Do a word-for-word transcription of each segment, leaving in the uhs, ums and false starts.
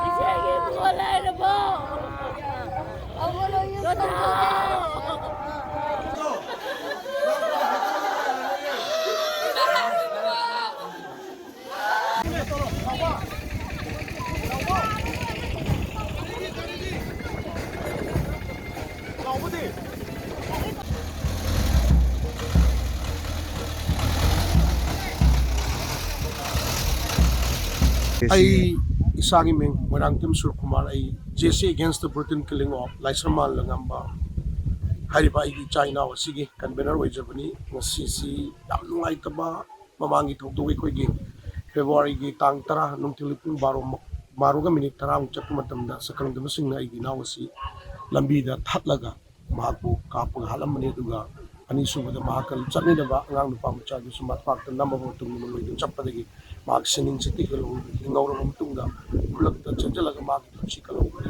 ꯏꯆꯦꯒꯤ ꯏꯕꯨꯡꯉꯣ ꯂꯥꯏꯔꯕꯣ? ꯑꯩ ꯏꯁꯥꯒꯤ ꯃꯤꯡ ꯃꯣꯏꯔꯥꯡꯊꯦꯝ ꯁꯨꯔꯀꯨꯃꯥꯔ, ꯑꯩ J C Against the Brutal Killing of ꯂꯥꯏꯁ꯭ꯔꯝ ꯃꯥꯜ ꯂꯪꯉꯝꯕ ꯍꯥꯏꯔꯤꯕ ꯑꯩꯒꯤ ꯏꯆꯥ ꯏꯅꯥꯎ ꯑꯁꯤꯒꯤ convener ꯑꯣꯏꯖꯕꯅꯤ꯫ ꯉꯁꯤꯁꯤ ꯌꯥꯝ ꯅꯨꯡꯉꯥꯏꯇꯕ ꯃꯃꯥꯡꯒꯤ ꯊꯧꯗꯣꯛ ꯑꯩꯈꯣꯏꯒꯤ February ꯒꯤ ꯇꯥꯡ ꯇꯔꯥ ꯅꯨꯡꯊꯤꯜ ꯄꯨꯡ ꯕꯥꯔꯣ ꯃ-, ꯕꯥꯔꯣꯒ ꯃꯤꯅꯤꯠ ꯇꯔꯥꯃꯨꯛ ꯆꯠꯄ ꯃꯇꯝꯗ ꯁꯛꯈꯪꯗꯕꯁꯤꯡꯅ ꯑꯩꯒꯤ ꯏꯅꯥꯎ ꯑꯁꯤ ꯂꯝꯕꯤꯗ ꯊꯠꯂꯒ ꯃꯍꯥꯛꯄꯨ ꯀꯥꯞꯄꯒ ꯍꯥꯠꯂꯝꯕꯅꯤ꯫ ꯑꯗꯨꯒ ꯑꯅꯤꯁꯨꯕꯗ ꯃꯍꯥꯛꯀ ꯆꯠꯃꯤꯟꯅꯕ ꯑꯉꯥꯡ ꯅꯨꯄꯥ ꯃꯆꯥꯗꯨꯁꯨ ꯃꯄꯥꯛꯇ ꯅꯝꯃꯕ ꯃꯇꯨꯡꯗ ꯃꯈꯣꯏꯗꯨ ꯆꯠꯄꯗꯒꯤ ꯃꯍꯥꯛ ꯁꯤꯅꯤꯡ ꯁꯤꯠꯇ ꯍꯤꯡꯍꯧꯔꯕ ꯃꯇꯨꯡꯗ ꯈꯨꯜꯂꯛꯇ ꯆꯦꯟꯁꯤꯜꯂꯒ ꯃꯍꯥꯛꯀꯤ ꯄꯨꯟꯁꯤ ꯀꯜꯍꯧꯕꯅꯤ꯫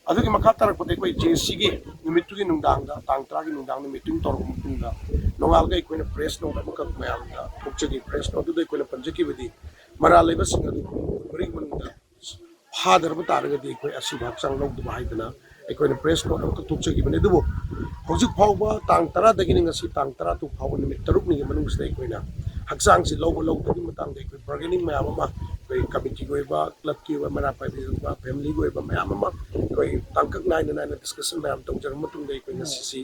ꯑꯗꯨꯒꯤ ꯃꯈꯥ ꯇꯥꯔꯛꯄꯗ ꯑꯩꯈꯣꯏ J C ꯒꯤ ꯅꯨꯃꯤꯠꯇꯨꯒꯤ ꯅꯨꯡꯗꯥꯡꯗ, ꯇꯥꯡ ꯇꯔꯥꯒꯤ ꯅꯨꯡꯗꯥꯡꯗ meeting ꯇꯧꯔꯕ ꯃꯇꯨꯡꯗ ꯅꯣꯡꯉꯥꯜꯂꯒ ꯑꯩꯈꯣꯏꯅ press note ꯑꯃꯈꯛ ꯃꯌꯥꯝꯗ ꯊꯣꯛꯆꯈꯤ꯫ Press note ꯑꯗꯨꯗ ꯑꯩꯈꯣꯏꯅ ꯄꯟꯖꯈꯤꯕꯗꯤ ꯃꯔꯥꯜ ꯂꯩꯕꯁꯤꯡ ꯑꯗꯨ ꯄꯨꯡ ꯃꯔꯤꯒꯤ ꯃꯅꯨꯡꯗ ꯐꯥꯗ꯭ꯔꯕ ꯇꯥꯔꯒꯗꯤ ꯑꯩꯈꯣꯏ ꯑꯁꯤꯕ ꯍꯛꯆꯥꯡ ꯂꯧꯗꯕ ꯍꯥꯏꯗꯅ ꯑꯩꯈꯣꯏꯅ press note ꯑꯃꯈꯛ ꯊꯣꯛꯆꯈꯤꯕꯅꯤ꯫ ꯑꯗꯨꯕꯨ ꯍꯧꯖꯤꯛ ꯐꯥꯎꯕ ꯇꯥꯡ ꯇꯔꯥꯗꯒꯤꯅ ꯉꯁꯤ ꯇꯥꯡ ꯇꯔꯥ ꯇꯨ ꯐꯥꯎꯕ ꯅꯨꯃꯤꯠ ꯇꯔꯨꯛꯅꯤꯒꯤ ꯃꯅꯨꯡꯁꯤꯗ ꯑꯩꯈꯣꯏꯅ ꯍꯛꯆꯥꯡꯁꯤ ꯂꯧꯕ ꯂꯧꯗꯕꯒꯤ ꯃꯇꯥꯡꯗ ꯑꯩꯈꯣꯏ bargaining ꯃꯌꯥꯝ ꯑꯃ, ꯑꯩꯈꯣꯏ committee ꯒꯤ ꯑꯣꯏꯕ, club ꯀꯤ ꯑꯣꯏꯕ, ꯃꯩꯔꯥ ꯄꯥꯏꯕꯤ ꯑꯣꯏꯕ, family ꯒꯤ ꯑꯣꯏꯕ ꯃꯌꯥꯝ ꯑꯃ ꯑꯩꯈꯣꯏ ꯇꯥꯡꯀꯛ ꯅꯥꯏꯅ ꯅꯥꯏꯅ discussion ꯃꯌꯥꯝ ꯇꯧꯖꯔꯕ ꯃꯇꯨꯡꯗ ꯑꯩꯈꯣꯏ ꯉꯁꯤꯁꯤ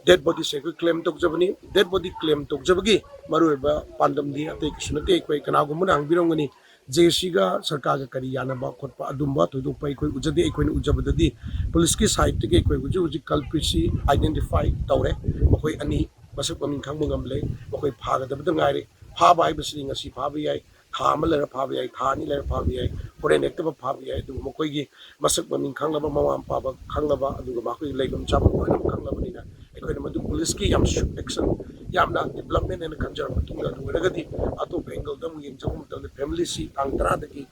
dead body ꯁꯦ ꯑꯩꯈꯣꯏ claim ꯇꯧꯖꯕꯅꯤ꯫ Dead body claim ꯇꯧꯖꯕꯒꯤ ꯃꯔꯨꯑꯣꯏꯕ ꯄꯥꯟꯗꯝꯗꯤ ꯑꯇꯩ ꯀꯩꯁꯨ ꯅꯠꯇꯦ꯫ ꯑꯩꯈꯣꯏ ꯀꯅꯥꯒꯨꯝꯕꯅ ꯍꯪꯕꯤꯔꯝꯒꯅꯤ, J C ꯒ ꯁꯔꯀꯥꯔꯒ ꯀꯔꯤ ꯌꯥꯅꯕ ꯈꯣꯠꯄ ꯑꯗꯨꯝꯕ ꯊꯣꯏꯗꯣꯛꯄ ꯑꯩꯈꯣꯏ ꯎꯖꯗꯦ꯫ ꯑꯩꯈꯣꯏꯅ ꯎꯖꯕꯗꯗꯤ police ꯀꯤ side ꯇꯒꯤ ꯑꯩꯈꯣꯏ ꯍꯧꯖꯤꯛ ꯍꯧꯖꯤꯛ culprit ꯁꯤ identify ꯇꯧꯔꯦ꯫ ꯃꯈꯣꯏ ꯑꯅꯤ ꯃꯁꯛ ꯃꯃꯤꯡ ꯈꯪꯕ ꯉꯝꯂꯦ꯫ ꯃꯈꯣꯏ ꯐꯥꯒꯗꯕꯗ ꯉꯥꯏꯔꯦ꯫ ꯐꯥꯕ ꯍꯥꯏꯕꯁꯤꯗꯤ ꯉꯁꯤ ꯐꯥꯕ ꯌꯥꯏ, ꯊꯥ ꯑꯃ ꯂꯩꯔ ꯐꯥꯕ ꯌꯥꯏ, ꯊꯥ ꯑꯅꯤ ꯂꯩꯔ ꯐꯥꯕ ꯌꯥꯏ, ꯍꯣꯔꯦꯟ ꯍꯦꯛꯇꯃꯛ ꯐꯥꯕ ꯌꯥꯏ꯫ ꯑꯗꯨꯕꯨ ꯃꯈꯣꯏꯒꯤ ꯃꯁꯛ ꯃꯃꯤꯡ ꯈꯪꯂꯕ, ꯃꯃꯥ ꯃꯄꯥ ꯈꯪꯂꯕ, ꯑꯗꯨꯒ ꯃꯈꯣꯏꯒꯤ ꯂꯩꯐꯝ ꯆꯥꯐꯝ ꯂꯣꯏꯅꯃꯛ ꯈꯪꯂꯕꯅꯤꯅ ꯑꯩꯈꯣꯏꯅ ꯃꯗꯨ police ꯀꯤ ꯌꯥꯝ strict action, ꯌꯥꯝꯅ development ꯍꯥꯏꯅ ꯈꯟꯖꯔꯕ ꯃꯇꯨꯡꯗ, ꯑꯗꯨ ꯑꯣꯏꯔꯒꯗꯤ ꯑꯇꯣꯞꯄ angle ꯗ ꯑꯃꯨꯛ ꯌꯦꯡꯖꯕ ꯃꯇꯝꯗ family ꯁꯤ ꯇꯥꯡ ꯇꯔꯥꯗꯒꯤ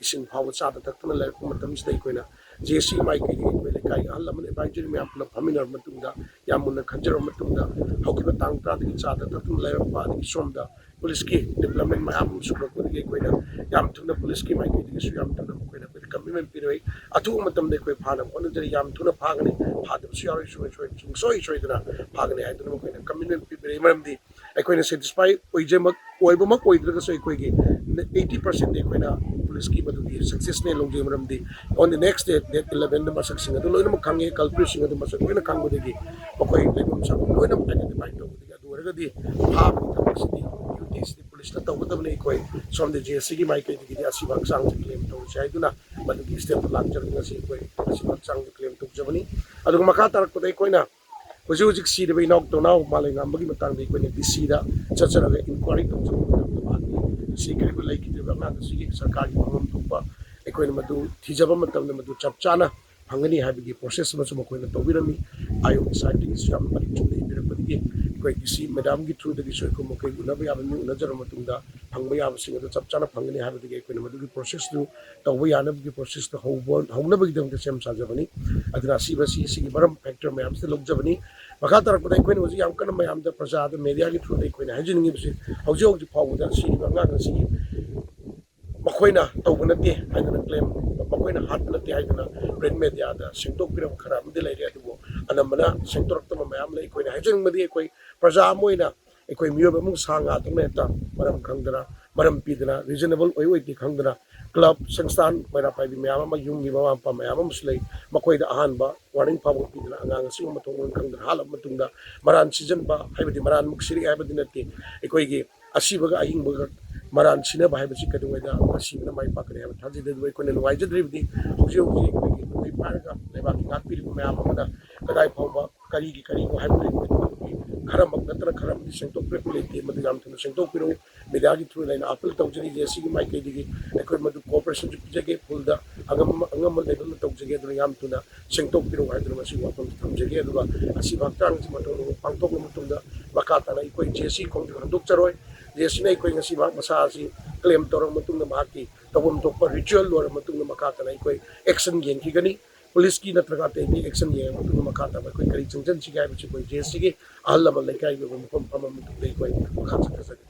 ꯏꯁꯤꯡ ꯐꯥꯎꯕ ꯆꯥꯗ ꯊꯛꯇꯅ ꯂꯩꯔꯛꯄ ꯃꯇꯝꯁꯤꯗ ꯑꯩꯈꯣꯏꯅ J C ꯃꯥꯏꯀꯩꯗꯒꯤ ꯑꯩꯈꯣꯏ ꯂꯩꯀꯥꯏꯒꯤ ꯑꯍꯜ ꯂꯃꯟ advisory ꯃꯌꯥꯝ ꯄꯨꯂꯞ ꯐꯝꯃꯤꯟꯅꯔꯕ ꯃꯇꯨꯡꯗ, ꯌꯥꯝ ꯃꯨꯟꯅ ꯈꯟꯖꯔꯕ ꯃꯇꯨꯡꯗ, ꯍꯧꯈꯤꯕ ꯇꯥꯡ ꯇꯔꯥꯗꯒꯤ ꯆꯥꯗ ꯊꯛꯇꯨꯅ ꯂꯩꯔꯛꯄ, ꯑꯗꯒꯤ ꯁꯣꯝꯗ ꯄꯨꯂꯤꯁꯀꯤ ꯗꯤꯕ꯭ꯂꯞꯃꯦꯟ ꯃꯌꯥꯝ ꯑꯃ ꯁꯨꯔꯛꯄꯗꯒꯤ ꯑꯩꯈꯣꯏꯅ ꯌꯥꯝ ꯊꯨꯅ ꯄꯨꯂꯤꯁꯀꯤ ꯃꯥꯏꯀꯩꯗꯒꯤꯁꯨ ꯌꯥꯝ ꯊꯨꯅ ꯃꯈꯣꯏꯅ ꯑꯩꯈꯣꯏꯗ ꯀꯃꯤꯠꯃꯦꯟ ꯄꯤꯔꯛꯏ꯫ ꯑꯊꯨꯕ ꯃꯇꯝꯗ ꯑꯩꯈꯣꯏ ꯐꯥꯅꯕ ꯍꯣꯠꯅꯖꯔꯤ꯫ ꯌꯥꯝ ꯊꯨꯅ ꯐꯥꯒꯅꯤ, ꯐꯥꯗꯕꯁꯨ ꯌꯥꯔꯣꯏ, ꯁꯨꯡꯁꯣꯏ ꯁꯨꯡꯁꯣꯏ ꯁꯣꯏꯗꯅ ꯐꯥꯒꯅꯤ ꯍꯥꯏꯗꯨꯅ ꯃꯈꯣꯏꯅ ꯀꯃꯤꯠꯃꯦꯟ ꯄꯤꯕꯤꯔꯛꯏ꯫ ꯃꯔꯝꯗꯤ ꯑꯩꯈꯣꯏꯅ ꯁꯦꯇꯤꯁꯐꯥꯏ ꯑꯣꯏꯖꯃꯛ ꯑꯣꯏꯕꯃꯛ ꯑꯣꯏꯗ꯭ꯔꯒꯁꯨ ꯑꯩꯈꯣꯏꯒꯤ ꯑꯩꯠꯇꯤ ꯄꯥꯔꯁꯦꯟꯗꯤ ꯑꯩꯈꯣꯏꯅ ꯄꯨꯂꯤꯁꯀꯤ ꯃꯗꯨꯒꯤ ꯁꯛꯁꯦꯁꯅꯦ ꯂꯧꯖꯩ꯫ ꯃꯔꯝꯗꯤ on the next day, date elevenꯗ ꯃꯁꯛꯁꯤꯡ ꯑꯗꯨ ꯂꯣꯏꯅꯃꯛ ꯈꯪꯉꯦ, ꯀꯜꯄ꯭ꯔꯤꯠꯁꯤꯡ ꯑꯗꯨ ꯃꯁꯛ ꯂꯣꯏꯅ ꯈꯪꯕꯗꯒꯤ ꯃꯈꯣꯏ ꯂꯩꯐꯝ ꯆꯥꯐꯝ ꯂꯣꯏꯅꯃꯛ ꯑꯥꯏꯗꯦꯟꯇꯤꯐꯥꯏ ꯇꯧꯕꯗꯒꯤ ꯑꯗꯨ ꯑꯣꯏꯔꯒꯗꯤ ꯐꯥꯕꯒꯤ ꯊꯕꯛꯁꯤꯗꯤ ꯗ꯭ꯌꯨꯇꯤꯁꯤꯗꯤ ꯄꯨꯂꯤꯁꯅ ꯇꯧꯒꯗꯕꯅꯤ꯫ ꯑꯩꯈꯣꯏ ꯁꯣꯝꯗ ꯖꯦ ꯑꯦꯁ ꯁꯤꯒꯤ ꯃꯥꯏꯀꯩꯗꯒꯤꯗꯤ ꯑꯁꯤꯕ ꯍꯛꯆꯥꯡꯁꯦ ꯀ꯭ꯂꯦꯝ ꯇꯧꯔꯁꯦ ꯍꯥꯏꯗꯨꯅ ꯃꯗꯨꯒꯤ ꯁ꯭ꯇꯦꯞꯇ ꯂꯥꯛꯆꯔꯒ ꯉꯁꯤ ꯑꯩꯈꯣꯏ ꯑꯁꯤꯕ ꯍꯛꯆꯥꯡꯁꯦ ꯀ꯭ꯂꯦꯝ ꯇꯧꯖꯕꯅꯤ꯫ ꯑꯗꯨꯒ ꯃꯈꯥ ꯇꯥꯔꯛꯄꯗ ꯑꯩꯈꯣꯏꯅ ꯍꯧꯖꯤꯛ ꯍꯧꯖꯤꯛ ꯁꯤꯔꯤꯕ ꯏꯅꯥꯎ ꯇꯣꯅꯥꯎ ꯃꯥꯂꯦꯝꯉꯥꯟꯕꯒꯤ ꯃꯇꯥꯡꯗ ꯑꯩꯈꯣꯏꯅ ꯗꯤ ꯁꯤꯗ ꯆꯠꯆꯔꯒ ꯏꯟꯀ꯭ꯋꯥꯏꯔꯤ ꯇꯧꯖꯕ ꯃꯇꯝꯗ ꯃꯍꯥꯛꯀꯤ ꯁꯤꯈ꯭ꯔꯤꯕ ꯂꯩꯈꯤꯗ꯭ꯔꯤꯕ ꯑꯉꯥꯡ ꯑꯁꯤꯒꯤ ꯁꯔꯀꯥꯔꯒꯤ ꯐꯪꯐꯝ ꯊꯣꯛꯄ ꯑꯩꯈꯣꯏꯅ ꯃꯗꯨ ꯊꯤꯖꯕ ꯃꯇꯝꯗ ꯃꯗꯨ ꯆꯞ ꯆꯥꯅ ꯐꯪꯒꯅꯤ ꯍꯥꯏꯕꯒꯤ ꯄ꯭ꯔꯣꯁꯦꯁ ꯑꯃꯁꯨ ꯃꯈꯣꯏꯅ ꯇꯧꯕꯤꯔꯝꯃꯤ꯫ ꯑꯥꯏ ꯑꯣ ꯁꯥꯏꯠꯇꯒꯤꯁꯨ ꯌꯥꯝꯅ ꯃꯔꯤꯛ ꯆꯨꯝꯅ ꯏꯕꯤꯔꯛꯄꯗꯒꯤ ꯑꯩꯈꯣꯏ ꯗꯤ ꯁꯤ ꯃꯦꯗꯥꯝꯒꯤ ꯊ꯭ꯔꯨꯗꯒꯤꯁꯨ ꯑꯩꯈꯣꯏ ꯃꯈꯣꯏ ꯎꯅꯕ ꯌꯥꯕ ꯃꯤ ꯎꯅꯖꯔꯕ ꯃꯇꯨꯡꯗ ꯐꯪꯕ ꯌꯥꯕꯁꯤꯡ ꯑꯗꯨ ꯆꯞ ꯆꯥꯅ ꯐꯪꯒꯅꯤ ꯍꯥꯏꯕꯗꯒꯤ ꯑꯩꯈꯣꯏꯅ ꯃꯗꯨꯒꯤ ꯄ꯭ꯔꯣꯁꯦꯁꯇꯨ ꯇꯧꯕ ꯌꯥꯅꯕꯒꯤ ꯄ꯭ꯔꯣꯁꯦꯁꯇꯨ ꯍꯧꯕ ꯍꯧꯅꯕꯒꯤꯗꯃꯛꯇ ꯁꯦꯝ ꯁꯥꯖꯕꯅꯤ꯫ ꯑꯗꯨꯅ ꯑꯁꯤꯕ ꯑꯁꯤ ꯁꯤꯒꯤ ꯃꯔꯝ ꯐꯦꯛꯇꯔ ꯃꯌꯥꯝꯁꯤꯗ ꯂꯧꯖꯕꯅꯤ꯫ ꯃꯈꯥ ꯇꯥꯔꯛꯄꯗ ꯑꯩꯈꯣꯏꯅ ꯍꯧꯖꯤꯛ ꯌꯥꯝ ꯀꯟꯅ ꯃꯌꯥꯝꯗ ꯄ꯭ꯔꯖꯥꯗ ꯃꯦꯗꯤꯌꯥꯒꯤ ꯊ꯭ꯔꯨꯗ ꯑꯩꯈꯣꯏꯅ ꯍꯥꯏꯖꯅꯤꯡꯉꯤꯕꯁꯤ ꯍꯧꯖꯤꯛ ꯍꯧꯖꯤꯛ ꯐꯥꯎꯕꯗ ꯁꯤꯔꯤꯕ ꯑꯉꯥꯡ ꯑꯁꯤꯒꯤ ꯃꯈꯣꯏꯅ ꯇꯧꯕ ꯅꯠꯇꯦ ꯍꯥꯏꯗꯅ ꯀ꯭ꯂꯦꯝ, ꯃꯈꯣꯏꯅ ꯍꯥꯠꯄ ꯅꯠꯇꯦ ꯍꯥꯏꯗꯅ ꯄ꯭ꯔꯤꯟ ꯃꯦꯗꯤꯌꯥꯗ ꯁꯦꯡꯗꯣꯛꯄꯤꯔꯕ ꯈꯔ ꯑꯃꯗꯤ ꯂꯩꯔꯦ꯫ ꯑꯗꯨꯕꯨ ꯑꯅꯝꯕꯅ ꯁꯦꯡꯗꯣꯔꯛꯇꯕ ꯃꯌꯥꯝ ꯂꯩ꯫ ꯑꯩꯈꯣꯏꯅ ꯍꯥꯏꯖꯅꯤꯡꯕꯗꯤ ꯑꯩꯈꯣꯏ ꯄ꯭ꯔꯖꯥ ꯑꯃ ꯑꯣꯏꯅ ꯑꯩꯈꯣꯏ ꯃꯤꯑꯣꯏꯕ ꯑꯃꯒ ꯁꯥ ꯉꯥꯗꯧꯅ ꯍꯦꯛꯇ ꯃꯔꯝ ꯈꯪꯗꯅ, ꯃꯔꯝ ꯄꯤꯗꯅ, ꯔꯤꯖꯅꯦꯕꯜ ꯑꯣꯏ ꯑꯣꯏꯗꯦ ꯈꯪꯗꯅ ꯀ꯭ꯂꯕ, ꯁꯪꯁꯊꯥꯟ, ꯃꯩꯔꯥ ꯄꯥꯏꯕꯤ ꯃꯌꯥꯝ ꯑꯃ, ꯌꯨꯝꯒꯤ ꯃꯃꯥ ꯃꯄꯥ ꯃꯌꯥꯝ ꯑꯃꯁꯨ ꯂꯩ꯫ ꯃꯈꯣꯏꯗ ꯑꯍꯥꯟꯕ ꯋꯥꯔꯅꯤꯡ ꯐꯥꯎꯕ ꯄꯤꯗꯅ ꯑꯉꯥꯡ ꯑꯁꯤꯒꯨꯝꯕ ꯃꯊꯣꯡ ꯃꯔꯝ ꯈꯪꯗꯅ ꯍꯥꯠꯂꯕ ꯃꯇꯨꯡꯗ ꯃꯔꯥꯟ ꯁꯤꯖꯤꯟꯕ ꯍꯥꯏꯕꯗꯤ ꯃꯔꯥꯟꯃꯛ ꯁꯤꯔꯛꯑꯦ ꯍꯥꯏꯕꯗꯤ ꯅꯠꯇꯦ꯫ ꯑꯩꯈꯣꯏꯒꯤ ꯑꯁꯤꯕꯒ ꯑꯍꯤꯡꯕꯒ ꯃꯔꯥꯟ ꯁꯤꯅꯕ ꯍꯥꯏꯕꯁꯤ ꯀꯩꯗꯧꯉꯩꯗ ꯑꯁꯤꯕꯅ ꯃꯥꯏ ꯄꯥꯛꯀꯅꯤ ꯍꯥꯏꯕ ꯊꯥꯖꯗꯦ꯫ ꯑꯗꯨꯕꯨ ꯑꯩꯈꯣꯏꯅ ꯅꯨꯡꯉꯥꯏꯖꯗ꯭ꯔꯤꯕꯗꯤ ꯍꯧꯖꯤꯛ ꯍꯧꯖꯤꯛ ꯑꯩꯈꯣꯏꯒꯤ ꯅꯣꯡꯃꯩ ꯄꯥꯏꯔꯒ ꯂꯩꯕꯥꯛꯀꯤ ꯉꯥꯛꯄꯤꯔꯤꯕ ꯃꯌꯥꯝ ꯑꯃꯅ ꯀꯗꯥꯏ ꯐꯥꯎꯕ ꯀꯔꯤꯒꯤ ꯀꯔꯤꯅꯣ ꯍꯥꯏꯕꯗꯨ ꯑꯩꯈꯣꯏ ꯈꯔꯃꯛ ꯅꯠꯇꯅ ꯈꯔ ꯑꯃꯗꯤ ꯁꯦꯡꯗꯣꯛꯄꯤꯔꯛꯄ ꯂꯩꯇꯦ꯫ ꯃꯗꯨ ꯌꯥꯝ ꯊꯨꯅ ꯁꯦꯡꯗꯣꯛꯄꯤꯔꯛꯎ꯫ ꯃꯦꯗꯤꯌꯥꯒꯤ ꯊ꯭ꯔꯨꯗ ꯑꯩꯅ ꯑꯥꯄꯤꯜ ꯇꯧꯖꯔꯤ꯫ ꯖꯦ ꯑꯦꯁ ꯁꯤꯒꯤ ꯃꯥꯏꯀꯩꯗꯒꯤ ꯑꯩꯈꯣꯏ ꯃꯗꯨ ꯀꯣꯑꯣꯄꯔꯦꯁꯟꯁꯨ ꯄꯤꯖꯒꯦ, ꯐꯨꯜꯗ ꯑꯉꯝꯕ ꯑꯉꯝꯕ ꯂꯦꯚꯦꯜꯗ ꯇꯧꯖꯒꯦ꯫ ꯑꯗꯨꯅ ꯌꯥꯝ ꯊꯨꯅ ꯁꯦꯡꯗꯣꯛꯄꯤꯔꯛꯎ ꯍꯥꯏꯗꯨꯅ ꯃꯁꯤꯒꯤ ꯋꯥꯐꯝꯁꯤ ꯊꯝꯖꯒꯦ꯫ ꯑꯗꯨꯒ ꯑꯁꯤꯕ ꯍꯛꯆꯥꯡ ꯑꯁꯤ ꯃꯇꯧ ꯄꯥꯡꯊꯣꯛꯂꯕ ꯃꯇꯨꯡꯗ ꯃꯈꯥ ꯇꯥꯅ ꯑꯩꯈꯣꯏ ꯖꯦ ꯑꯦꯁ ꯁꯤ ꯈꯣꯡꯖꯪ ꯍꯟꯗꯣꯛꯆꯔꯣꯏ꯫ ꯖꯦ ꯑꯦꯁ ꯁꯤꯅ ꯑꯩꯈꯣꯏ ꯉꯁꯤ ꯃꯍꯥꯛ ꯃꯁꯥ ꯑꯁꯤ ꯀ꯭ꯂꯦꯝ ꯇꯧꯔꯕ ꯃꯇꯨꯡꯗ ꯃꯍꯥꯛꯀꯤ ꯇꯧꯐꯝ ꯊꯣꯛꯄ ꯔꯤꯆꯨꯋꯦꯜ ꯂꯣꯏꯔꯕ ꯃꯇꯨꯡꯗ ꯃꯈꯥ ꯇꯥꯅ ꯑꯩꯈꯣꯏ ꯑꯦꯛꯁꯟ ꯌꯦꯡꯈꯤꯒꯅꯤ꯫ ꯄꯨꯂꯤꯁꯀꯤ ꯅꯠꯇ꯭ꯔꯒ ꯑꯇꯩꯒꯤ ꯑꯦꯛꯁꯟ ꯌꯦꯡꯉꯕ ꯃꯇꯨꯡꯗ ꯃꯈꯥ ꯇꯥꯕ ꯑꯩꯈꯣꯏ ꯀꯔꯤ ꯆꯪꯁꯤꯟꯁꯤꯒꯦ ꯍꯥꯏꯕꯁꯤ ꯑꯩꯈꯣꯏ ꯖꯦ ꯑꯦꯁ ꯁꯤꯒꯤ ꯑꯍꯜ ꯂꯃꯟ ꯂꯩꯀꯥꯏꯒꯤ ꯑꯣꯏꯕ ꯃꯐꯝ ꯐꯝꯃ ꯃꯇꯨꯡꯗ ꯑꯩꯈꯣꯏ ꯃꯈꯥ ꯆꯠꯊꯖꯒꯅꯤ꯫